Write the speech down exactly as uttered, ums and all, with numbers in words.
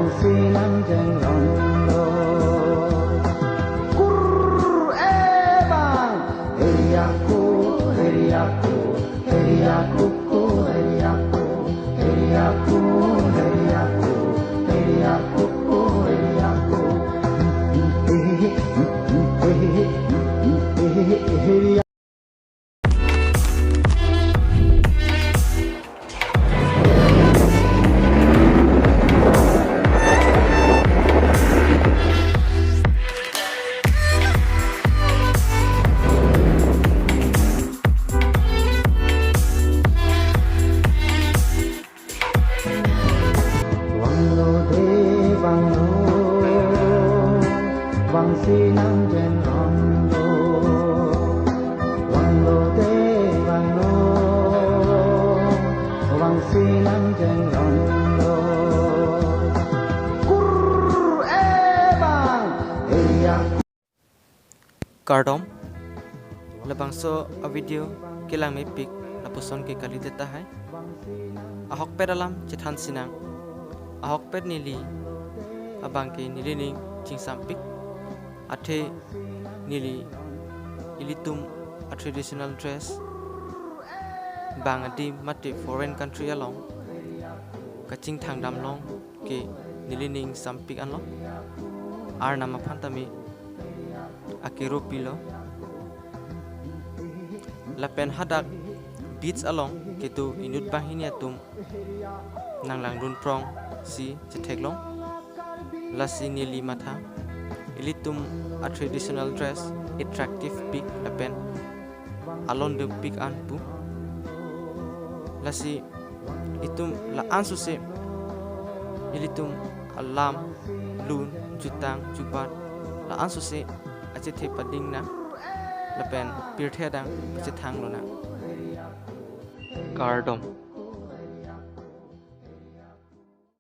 Sinang jenglong lo. Kur ebang. Heriaku, heriaku, heriaku, ku, heriaku, heriaku, heriaku, heriaku, ku, heriaku. Heria. Vanglo de vanglo, vangsi nang jen ron lo. Vanglo de vanglo, vangsi nang jen ron lo. Kur ebang, eya. Kardom, labangso a video kelang mepik lapuson ke kalite tahai. Ahokpet alam chethan sinang. Ahokpet neli abang ke nelining chingsampik. Athe neli ilitum a traditional dress bang adim mate foreign country along kachingthang damlong ke nelining sampik anlo. Arnam aphan tame akero pilo. Lapen hadak beach along kedo inut banghini atum nanglangdun prong si chetheklong. Lasi neli matha ilitum a traditional dress attractive pik lapen alon dopik an pu. Lasi itum la-an sose ilitum alam, lun, jutang, jubat, la-an sose achethe pading nang lapen pirthe adang pachethang lonang. Kardom.